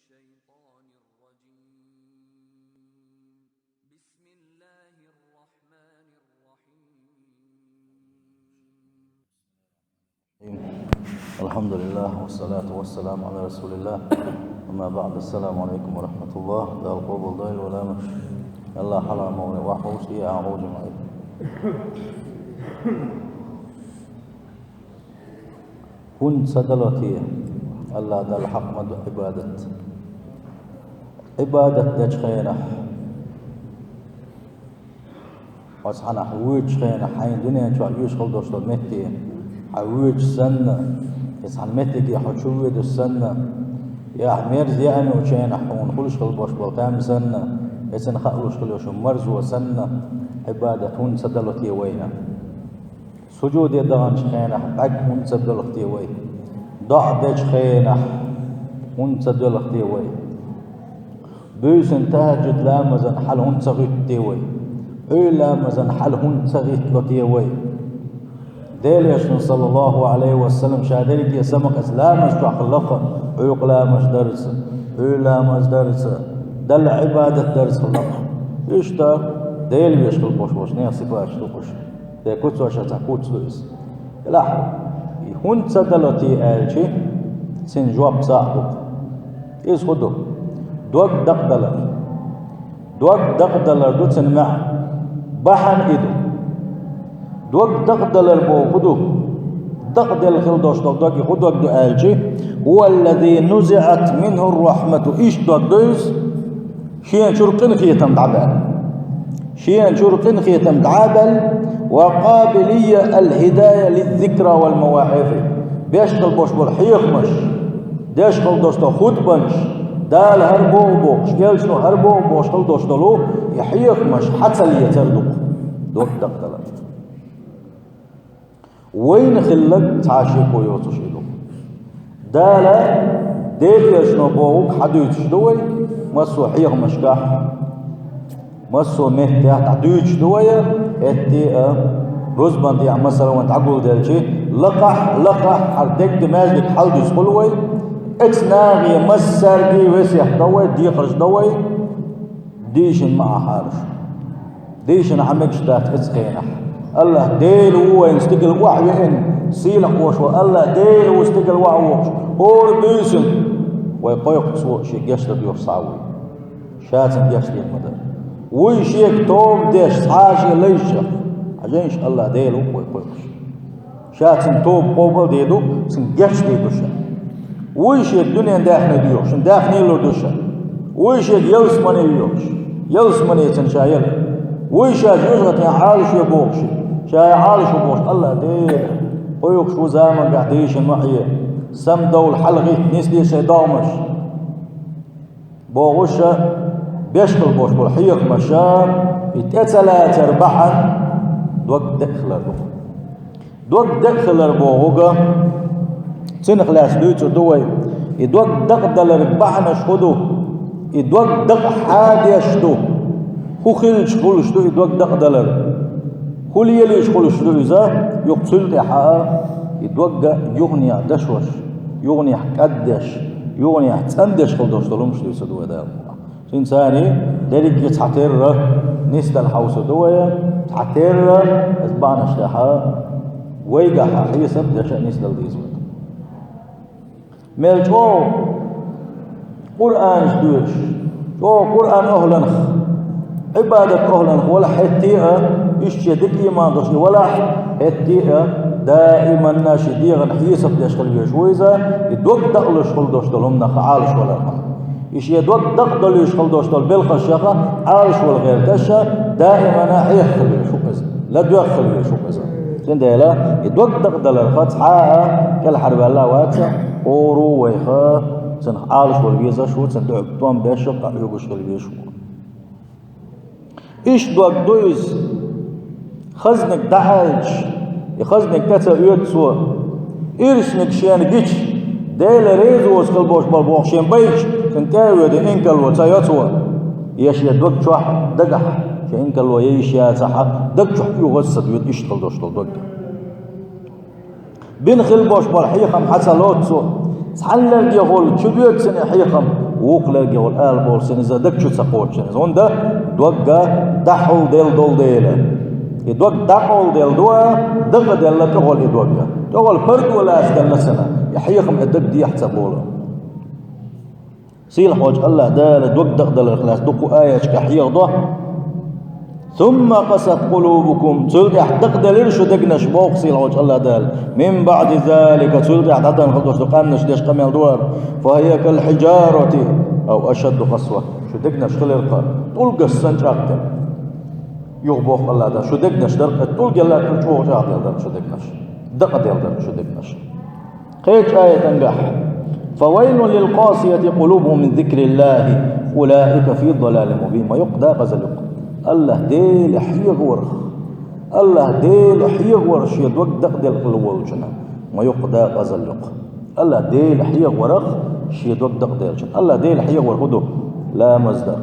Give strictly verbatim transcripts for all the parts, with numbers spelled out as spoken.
الشيطان الرجيم. بسم الله الرحمن الرحيم. الحمد لله والصلاة والسلام على رسول الله. أما بعد، السلام عليكم ورحمة الله. Дала къобалдойла вай ламаз. Аллах хьалха ма вай ваххуш тӀе а гӀожа ма. ХӀунда ца дало те Аллах Далла хьакъ ма ду Ӏибадат? Ӏибадат дечу хенахь, оцу хьанахь воьдучу хенахь, хьайна дуьнен чохь оьшуш хила долуш долу метте хьан воьдуш санна, я цхьана меттиге хьо чу воьдуш санна, я ахь мерза яа йолчу хенахь хьуна хуьлуш хила болуш болу там санна, я цунна хаалуш хила йолуш марзо санна, Ӏибадат хӀунда ца дало те вайна? Сужуде даханчу хенахь бӀаьрг хӀунда ца доьлху те вай? ДоӀа дечу хенахь хӀунда ца доьлху те вай? Буьйсанна тахӀаджуд ламазан хьал хӀунда ца хӀуьтту те вай? Ӏуьйра ламазан хьал хӀунда ца хӀиттало те вай? Делан Элчано, саллаллаху Ӏалайхи ва саллам, ша дерриге самукъаца ламаз чохь хилла-кх, Ӏуьйкъа ламаз дарца, Ӏуьйра ламаз дарца, Далла Ӏибадат дарца хилла-кх. Иштта Дела веш хила болуш болчу нехан сипаташ ду-кх уьш. Дерриг куц а ша цхьа куц ду иза. Делахь, и хӀунда ца дало те аьлча, цуьнан жоп цхьаъ ду. Иза хӀун ду? Дог дакъадалар. Дог дакъадалар ду цуьнан маьӀна. Бахьана и ду. Дог дакъадалар бохург хӀун ду? Дакъаделла хила долуш долу дог, и хӀун дог ду аьлча, هو الذي نزعت منه الرحمة, иштта дог ду иза, шена чуьра къинхетам дӀабаьлла. Шена чуьра къинхетам дӀа а баьлла, وقابلية الهداية للذكرى والمواعظ. Беш хила болуш болу хьехамаш, деш хила долуш долу хутбанаш, Дала хӀара боху бохуш, Элчано хӀара боху бохуш хила долуш долу и хьехамаш хьан ца лецар ду-кх дог дакъадалар. Вайна хилларг цхьа а шеко йоцуш и ду. Дала, Делан Элчано бохург хьан дуьйцуш ду вай, массо а хьехамашкахь, массо а меттехь дӀадуьйцуш ду вай, хӀетте а, рузбан тӀехь, масала, вайн дӀагулделча, лакхахь, лакхахь хӀара дегга маьждиг хьалдуьйцуш хуьлу вай, эцу нахе массаьрга весет до вай, декхарш до вай, дийшина ма Ӏа хьараш. Дийшина Ӏа мегаш дац эцу хенахь. Аллах Дела ву вайна стигала охьавеана, сийлахь волуш ву Аллах Дела ву стигала охьавогӀуш, хӀора буьйсанна вай кхойкху цо шен гечдар доьхуш схьа а вуй. Ша цунна гечдийр ма дара. Вуй шега тоба деш, цхьа а шен лайшех. Хьажийша, Аллах Дела ву вай кхойкхуш. Ша цуьнан тоба къобал дийр ду, цуьнан гечдийр ду ша. Вуй шега дуьненан даьхни доьхуш, шуна даьхни лур ду ша. Вуй шега ялсамани доьхуш, ялсамани цунна ша яла. Вуй ша жоьжахатин Ӏалашо бохуш, ша Ӏалашо бохуш, Аллах Дела, кхойкхуш ву заманчохь дийшина ма Ӏе, самадовла хьалагӀитта нисде шайн догӀмаш. Бохуш а, беш хила болуш болу хьехамаш а, и тӀе ца лацар бахьана дог декъа хилар ду. Дог декъа хилар бохург а, цунах лаьцна дуьйцур ду вай. И дог дакъадаларг бахьанаш хӀун ду? И дог дакъа хьан деш ду? ХӀун хилча хуьлуш ду и дог дакъадалар? ХӀун лелийча хуьлуш ду иза? Юха цул тӀаьхьа а, и дог а юханехьа дашош, юханехьа кӀаддеш, юханехьа цӀандеш хила долуш долу хӀумнаш дуьйцур ду вай Дала. Цуьнан царий дерриге цхьатерра нисдала хьовсур ду вай, цхьатерра, иза бахьанаш тӀехь а, вайгахь а хьесап деш а нисдала деза вай. Мел чӀогӀа Къуръанаш доьшуш, чӀогӀа Къуръан охӀланах, Ӏибадат охӀланах валахь хӀетте а, иштта шен дика ийман долуш и валахь хӀетте а, даиманна шен дегӀан хьесап деш хила везаш ву иза, и дог дакъалуш хила долуш долу хӀуманах Ӏалашвалархьама. И шен дог дакъадолуьйтуш хила долуш долу белхашех Ӏалашвала гӀерташ а, даиманна хьеха хила везаш ву иза, ладоьгӀна хила везаш ву иза. Цундела и дог дакъадаларх цхьа а кӀелхьарваьлла а вац, хӀора вайх цунах Ӏалашвала везаш ву, цунна дуьхьа тӀом беш а, къахьоьгуш хила везаш ву. Иштта дог ду иза, хазниг дӀааьлча, и хазниг тӀе ца оьцу цо, ирсниг шена гича, Дела реза воцу хила болуш болу боху шен байча, цунна тӀе а воьдий, инкарло ца йо цо, я шен дог чохь, дагахь, шен инкарло я йиш яцахь а, даг чохь оьгӀаз а ца доьду иштта хила долуш долу дог. Бина хила болуш болу хьехам хьан ца лоцу цо? Цхьаннара дехула чу доьду цуьнан хьехам, Вукху лерге гӀолла ала болу сина иза даг чу ца кхоччина иза. ХӀунда догга дӀакъовла делла долу дела. И дог дӀакъовла делла ду, дакъа делла тӀехула и догга. ТӀехула паргӀато лаца делла сина, и хьехам и даг дехьа ца болу. Сийлахьчу Аллах Дала дог дакъадаларх лаьцна дуккха аяташкахь хьехадо: «Сумма къасат къулубукум», цул тӀаьхьа дакъаделира шу дегнаш, боху сийлахьчу Аллах Дала. «Мин баъди залика», цул тӀаьхьа дӀадахана хила долуш ду къаьмнаш деш къамел ду хӀара. «Фахия кал хьиджарати, ав ашадду къасва». Шу дегнаш хилира-кх тӀулгаш санна чӀагӀделла. Юха боху Аллах Дала, шу дегнаш дара-кх, тӀулгал а чӀогӀа чӀагӀделла дара шу дегнаш. Дакъаделла дара шу дегнаш. Кхечу аятангахь: «Фавайлун лил къасияти къулубухум мин зикриллахи, улаика фи далалин мубин». Ма юкъа дакъазалла юкъа. Аллах Дела хьехаварх. Аллах Дела хьехаварх шен дог дакъаделла хила волчунна. Ма юкъа дакъазалла юкъа. Аллах Дела хьехаварх шен дог дакъаделлачунна. Аллах Дела хьехавар хӀун ду? Ламаз дар.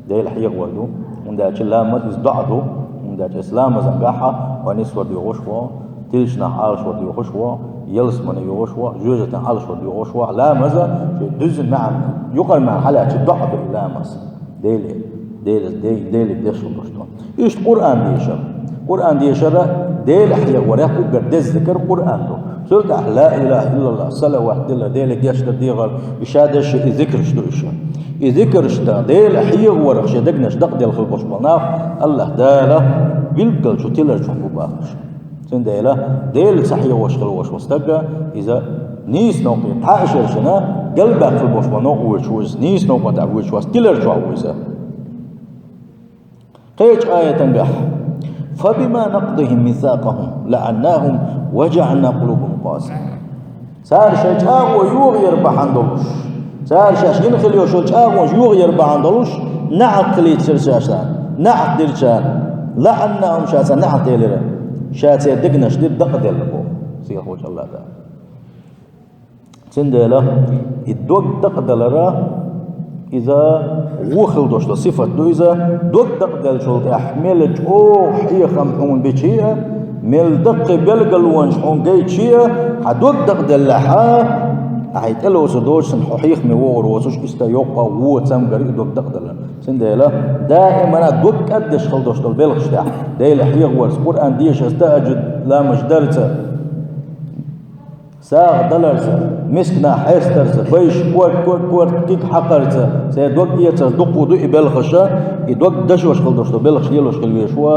Дела хьехавар ду, хӀунда аьлча ламаз иза доӀа ду, хӀунда аьлча иза ламазан гахьа хьо нисвар доьхуш ву, тилча нах Ӏалашвар доьхуш ву, ялсамане йохуш ву, жоьжахатин Ӏалашвар доьхуш ву, ламаза шен дуьззина маьӀна, юкъара маьӀна хьалаьцча доӀа ду и ламаз. Деле, Деле, Де-, Деле деш хӀун долуш ду. Иштта Къуръан дешар. Къуръан дешара Дела хьехаварех уггар деза зикар Къуръан ду. Цул тӀаьхьа ла илаха иллаллах, салават дилар, Деле гечдар дехар, и ша деши и зикарш ду иша. И зикаршта Дела хьехаварх шен дегнаш дакъаделла хила болуш болу нах, Аллах Дала билггал чу тилар чохь бу бахуш. Цундела Дела ца хьехаваш хила волуш волу стага, иза нийса новкъа дӀа а шершина, галбаьхна хила болуш болу новкъа воьдуш ву иза, нийса новкъа дӀа воьдуш вац, тилар чохь ву иза. Кхечу аятангахь: «Фабима накъдихим мисакъахум лаъаннахум ва жаъална къулубахум къасия». Цара шайн чӀагӀо йохаяр бахьана долуш, цара шаьш йина хила йолуш йолу чӀагӀонаш йохаяр бахьана долуш, неӀалт хилийтира шаьш царна, неӀалт дира царна, лаъаннахум, ша царна неӀалт элира, ша церан дегнаш дира дакъаделла боху сийлахьчу Аллах Дала. Цундела и дог дакъадалара, иза вон хила долуш долу сифат ду иза, дог дакъаделлачул тӀаьхьа мел чӀогӀа хьехам хьуна бичи а, мел даккхий билгалонаш хьуна гайтичи а, хьан дог дакъаделлехь а, хьайн тӀелоцур доцуш санна хьо хьехаме вогӀур воцуш, иштта йоккха вон цамгар ю и дог дакъадалар. Цундела даимана дог кӀаддеш хила долуш долу белхаш тӀехь, Дела хьехаварца, Къуръан дешарца, тахӀажжуд ламазаш дарца, сагӀа даларца, мисканах хьестарца, байш корта, корта, корта киг хьакхарца, церан дог эцарца дуккха ду и белхаша, и дог дашош хила долуш долу белхаш лелош хила везаш ву.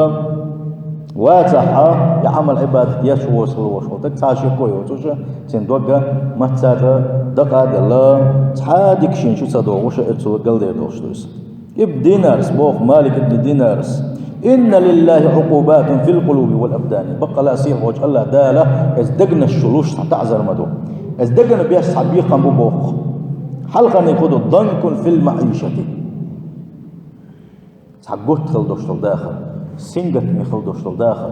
Вацахь а, и Ӏамал-Ӏибадат еш воцуш хила волуш волу стаг, цхьа шеко йоцуша, цуьнан дог массара дакъа а делла, цхьа а дика шена чу ца догӀуша, оццул галдер долуш ду иза. Ибн Динарс боху, Малик ибн Динарс: «Инна лиллахи Ӏукъубатин фил къулуби вал абдани». Баккъала а сийлахьчу Аллах Дала иза дегнаш чу луш цхьа таӀзар ма ду. Иза дегнаш беш цхьа бекхам бу боху. Хьалхарниг хӀун ду: «Данкун фил маӀишати». Цхьа готта хила долуш долу дахар, сингаттаме хила долуш долу дахар.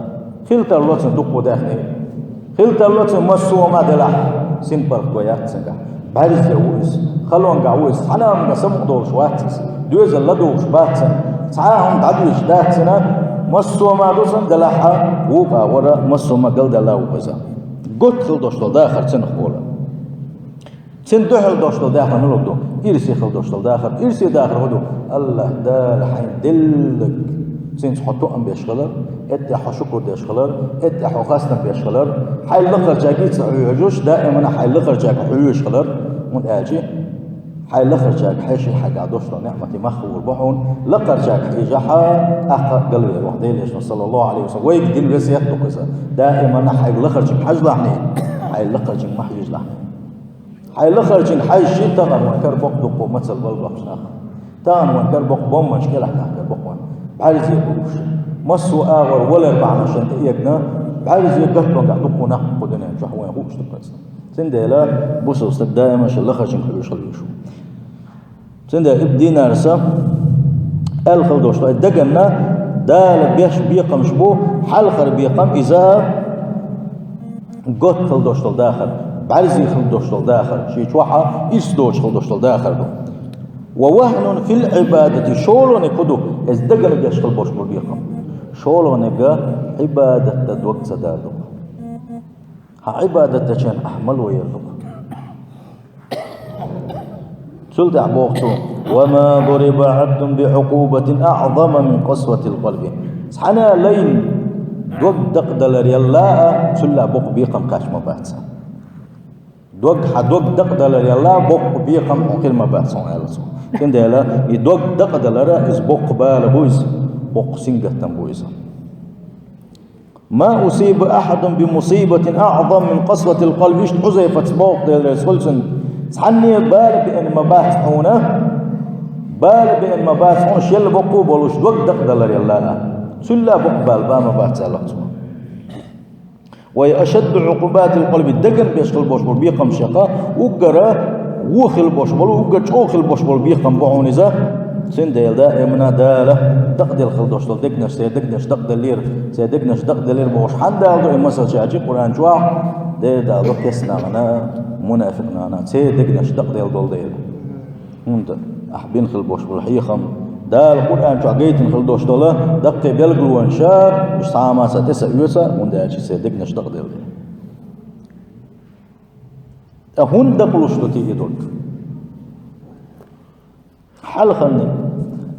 Хила тарло цуьнан дуккха даьхни. Хила тарло цуьнан массо а ма делахь, синпаргӀато яц цуьнгахь. БӀаьрзе ву иза, халонгахь ву иза, цхьана а хӀуманга самукъадолуш вац иза, доьзал ладугӀуш бац цуьнан, цхьа а хӀума дӀадуьйцуш дац цуьнан, массо а ма ду цуьнан делахь а, вукху агӀора массо а ма галдаьлла а ву иза. Готта хила долуш долу дахар цуьнах олу. Цуьнан дуьхьал долуш долу дахар муьлха ду? Ирсе хила долуш долу дахар. Ирсе дахар хӀун ду? Аллах Дала хьайна деллаг, цуьнца хьо тоам беш хилар, эттӀехь хьо шукур деш хилар, эттӀехь хьо хастам беш хилар, хьайн лакхарчаьрга ца хьоьжуш, даимана хьайн лакхарчаьрга хьоьжуш хилар, хӀунда аьлча хьайн лакхарчаьрга хьаьжча хьайгахь долуш долу неӀматий мах хуур бу хьуна, лакхарчаьрга хьежахь, тӀаккха галвер ву хьо. Делан Элчано, саллаллаху Ӏалайхи ва саллам, вайга дина весет ду иза. Даимана хьайн лакхарчуьнга хьажалахь, хьайн лакхарчуьнга ма хьежалахь. Хьайн лакхарчуьнга хьаьжча, тахана вайн кара боккха дуккха мацалла бала бохкуш нах. Тахана вайн кара боккха бомбанаш кӀелахь нах кара боккха вайн. БӀаьрзе бууш. Массо а агӀор валар бахьана шайна тӀеэгна, бӀаьрзе гаттонгахь дуккха нах кху дуьнен чохь вайн хууш ду кхаьчна. Цундела бусалба стаг даима шен лахарчуьнга хьоьжуш хила везаш ву. Цундела Ибн Динарса аьлла хила долуш ду, ай даганна Дала беш бекхамаш бу, хьалхара бекхам иза готта хила долуш долу дахар, бӀаьрзе хила долуш долу дахар, шен чохь а ирс доцуш хила долуш долу дахар ду. Ва вахьнун фил Ӏибадати, шолгӀаниг хӀун ду, иза дагана беш хила болуш бу бекхам. ШолгӀаниг Ӏибадат дан дог ца далар ду. Хьан Ӏибадат дечу хенахь ахь мало яр ду. Цул тӀаьхьа боху цо: «وما ضرب عبد بعقوبة أعظم من قسوة القلب». Цхьана а лайна дог дакъадалар елла а, цул а боккха бекхам кхаьчна ма бац. Дог, хьан дог дакъадалар елла а, боккха бекхам хьуна хир ма бац хьуна, аьлла цо. Цундела и дог дакъадалар а, иза боккха бала бу иза, боккха сингаттам бу иза. «ما أصيب أحد بمصيبة أعظم من قسوة القلب», иштта Хьузайфас боху, Дела реза хуьлда цунна: «Цхьанне а бала беана ма бац хьуна, бала беана ма бац хьуна, шел боккха а болуш, дог дакъадалар елла а. Цул а боккха бала ба ма бац», аьлла цо. «وهي أشد عقوبات القلب», дагна беш хила болуш болу бекхамашех уггара вон хила болуш болу, уггар чӀогӀа хила болуш болу бекхам бу хьуна иза. Цундела даимана Дала дакъаделла хила долуш долу дегнаш, церан дегнаш дакъаделлера, церан дегнаш дакъаделлера бохуш хьанна даладо и масал аьлча Къуръан чохь, Дела даладо кестнахана, мунафикънахана, церан дегнаш дакъаделла долу дела. ХӀунда ахь бина хила болуш болу хьехам, Дала Къуръан чохь гайтина хила долуш долу даккхий белгалонаш, уьш цхьа а маса тӀе ца оьцу, хӀунда аьлча церан дегнаш дакъаделла дела. Ткъа хӀунда дакъалуш ду те и дог? Хьалхарниг: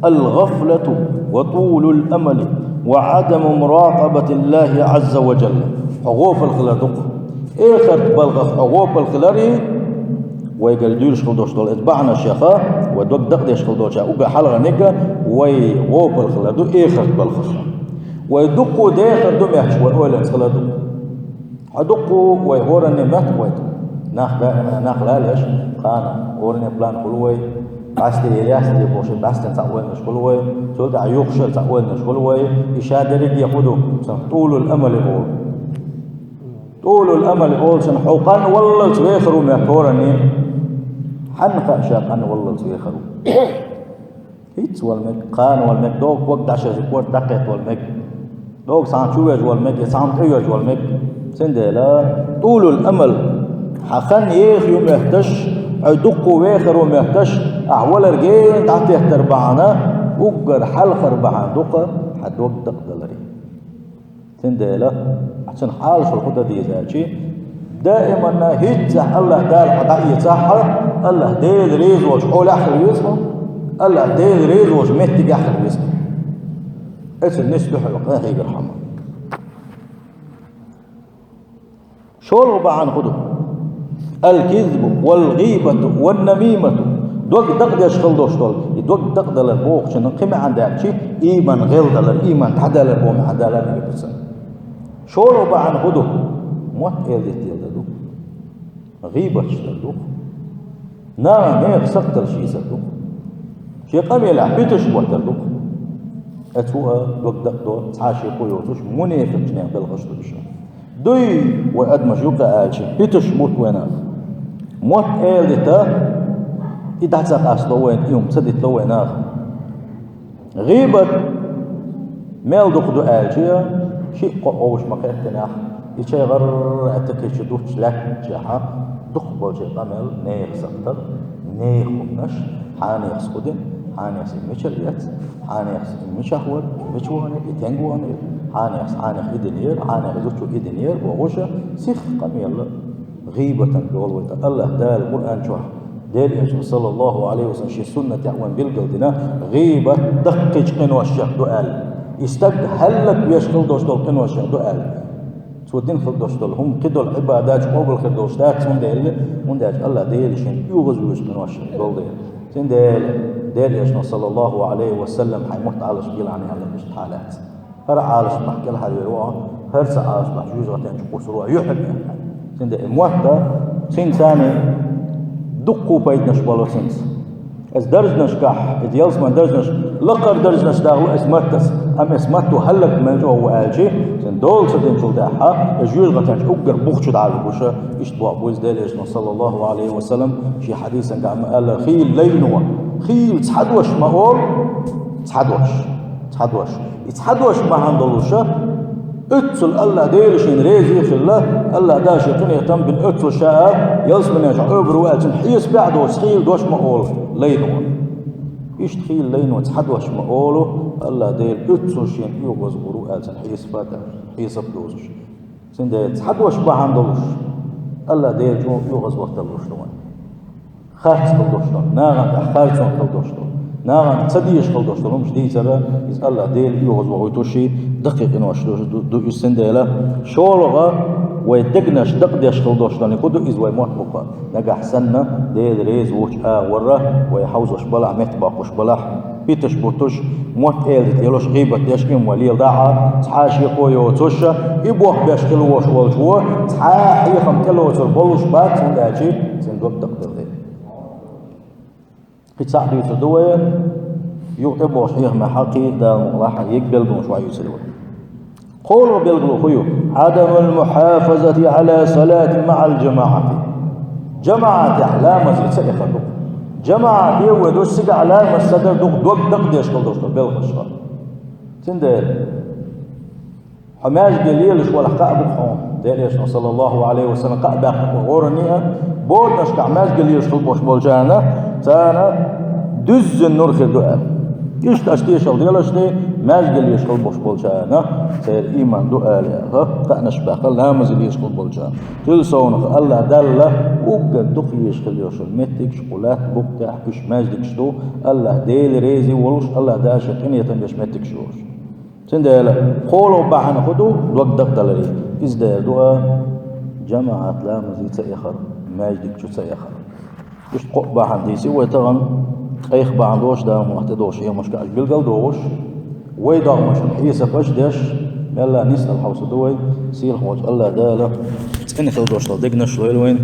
«الغفلة وطول الأمل وعدم مراقبة الله عز وجل». Хьо гӀопал хилар ду-кх. Эхарт балхах хьо гӀопал хилар и, вайгара дуьйлуш хила долуш долу иза бахьанашех, вай дог дакъадеш хила долча уггар хьалхарниг, вай гӀопал хилар ду эхарт балхах. Вай дуккха а дехар ду моьттуш, вай ойланца хилар ду. Хьо дуккха а вай хӀоранне моьтту вай. Нах даима, нах лалеш, кхана хӀоранне план хуьлу вай, бӀаьсте яц те бохуш, бӀаьстенна цхьаъ ойланаш хуьлу вай, цул тӀаьхьа юххера цхьаъ ойланаш хуьлу вай, и ша дерриге хӀун ду, цунах тӀулул амали олу. ТӀулул амали олу цунах, хьо къанваллалц вехар ву моьтту хӀоранне. Хьанна хаьа ша къанваллалц вехар ву? ХӀинца вала мега, кхана вала мега, доггах дӀашаьржа, корта дӀакхетта вала мега. Доггах цхьана чу вежа вала мега, я цхьана тӀе вежа вала мега. Цундела тӀулул амал, хьан хан еха ю моьттуш, хьо дуккха а вехар ву моьттуш, ахь валар гена дӀатеттар бахьана, уггар хьалхара бахьана ду-кх хьан дог дакъадаларе. Цундела ахь цуьнан хьалашал хӀун дан деза аьлча, даиманна хӀинццехь АллахӀ Дала хьо дӀаэцахь, АллахӀ Дела реза волчу хьолехь хила веза хьо, АллахӀ Дела реза волчу меттигехь хила веза хьо. Эцу нисса дуьхьал къахьегара хьама. ШолгӀа бахьана хӀун ду? «الكذب والغيبة والنميمة». Дог дакъадеш хила долуш долу. И дог дакъадалар бохучун кхин маьӀна даьлча, иман гӀелдалар, иман дӀадалар боху маьӀна далар мегар ду цунна. ШолгӀа бахьана хӀун ду? Мотт эладитта дар ду. ГӀийбаташ дар ду. Наха, нехан сакхталш йийсар ду. Шен къамелехь питанаш боттар ду. Эцу а дог дакъадо, цхьа а шен кху йоцуш, мунепикъчу нехан белхаш ду уьш. Дуй, вай адамаш юкъа аьлча, питанаш бутт вай наха. Мотт эладита, и дӀа ца къасто вайна, и хӀума ца дитло вай наха. ГӀийбат мел дукха ду аьлча, шиъ-кхоъ вовшах ма-кхеттинехь, и чай гӀарра аьтту кхечу дутташ лаьттачехьа, дукха болчу къамел, нехан сакхтал, нехан хӀуманаш, хьанехас хӀун дина, хьанехас и мичара эцна, хьанехас и мичахь вара, и мича ваханера, и стенга ваханера, хьанехас хьанех и динера, хьанех зудчо и динера бохуша, сиха къамел, гӀийбатан долу вай тӀе. АллахӀ Дала Къуръан чохь, Делан Элчано, саллаллаху Ӏалайхи ва саллам, шен суннатехь вайна билгал дина, гӀийбат даккхийчу къиношех ду аьлла. И стаг хӀаллак веш хила долуш долу къиношех ду аьлла. Цо дина хила долуш долу хӀума кхидолу Ӏибадаташ къобал хир долуш дац, цундела, хӀунда аьлча АллахӀ Дела шен оьгӀазвоьдучу къиношех долу дела. Цундела, Делан Элчано, саллаллаху Ӏалайхи ва саллам, хьайн мотт Ӏалашбелахь аьлла, иштта хьалаьцна. ХӀара Ӏалашбахь кӀелхьарвер ву, хӀара ца Ӏалашбахь жоьжахатин чу кхуссур ву, юьхьанна. Цундела и мотт, цуьнца дуккха пайданаш болу цуьнца. Иза даржанашкахь, иза ялсаман даржанаш, лакхара даржанаш дахло иза маттаца, амма иза матто хӀаллак мел чӀогӀа ву аьлча, цуьнан дола ца динчул тӀаьхьа, иза жоьжахатин чу уггар бух чу дӀа а вуьгуша, иштта боху иза Делан Элчано, саллаллаху Ӏалайхи ва саллам, шен хьадисангахь ма-аллара: хийла лайно, хийла цхьа дош ма олу, цхьа дош, цхьа дош. И цхьа дош бахьана долуша, оццул АллахӀ Дела шена реза а хилла, АллахӀ Дала шен къинхетам бина, оццул ша а ялсамане чохь Ӏобур ву аьлла, цунна хьесапехь доцуш хийла дош ма олу лайно. Иштта хийла лайно цхьа дош ма олу, АллахӀ Дела оццул шена оьгӀазвур ву аьлла, цунна хьесапа а, хьесап а доцуш. Цундела цхьа дош бахьана долуш, АллахӀ Дела чӀогӀа оьгӀазвахталуш ду вайн. харц хила долуш долу, нахана тӀехь харцонца хила долуш долу, нахана ца дезаш хила долуш долу хӀумаш дийцар, иза АллахӀ Дела оьгӀазвахийтуш даккхий къинош ду, ду, ду иза. Цундела шолгӀа вай дегнаш дакъадеш хила долуш долу хӀун ду, иза вай мотт бу-кх. Нагахь санна Дела реза воцчу агӀор вай хьовзош балахь, меттабоккхуш балахь, питанаш буттуш, мотт эладита йолуш, гӀийбат деш, иман леладахь, цхьа а шеко йоцуш, и бохбеш хила волуш волчо цхьа а хьехам тӀелоцур болуш бац, хӀунда аьлча цуьнан дог дакъаделла. Кхин цхьаъ дуьйцур ду вай, юха тӀебогӀучу хьехамехь хьакхий, Дала мукъ лахь, ерриг белгалонаш охьаюьйцур ю вай. КхоалгӀа белгало хӀун ю? Адамул мухьафазати Ӏала салати маӀал жамаӀати. ЖамаӀатехь ламазе ца эхар ду-кх. ЖамаӀате вай долуш цигахь ламаз ца дар ду-кх дог дакъадеш хила долуш долу белхаш. Цундела хьо маьждиге лелаш валахь, кхаъ бу-кх хьуна, Делан Элчано, саллаллаху Ӏалайхи ва саллам, кхаъ баьккхина бу гӀоранна а, боданашкахь маьждиге лелаш хила болуш болчарна, царна дуьззина нур хир ду аьлла. Иштта аша тешалла делаш де, маьждиге лелаш хила болуш болчарна, церан ийман ду ала аьлла, кхаънаш баьккхина ламазе лелаш хила болчарна. Цул совнаха АллахӀ Далла уггар дукха езаш хила йолуш йолу меттигаш кху лаьтта букъ тӀехь уьш маьждигаш ду, АллахӀ Дела реза волуш, АллахӀ Дала шен къинхетам беш меттигаш йолуш. Цундела кхоалгӀа бахьана хӀун ду? Дог дакъадаларе. Иза дер ду а, жамаӀат ламазе ца эхар, маьждиг чу ца эхар. Иштта кхоъ бахьана дийци вай тахана, кхайх бахьана долуш, Дала мукъ лахь, тӀедогӀучу хьехамашкахь билгал а догӀуш, вай догӀмашна хьесапаш а деш, мелла а нисдала хьовсур ду вай, сийлахьволчу АллахӀ Дала цӀена хила долуш долу дегнаш лойла вайна.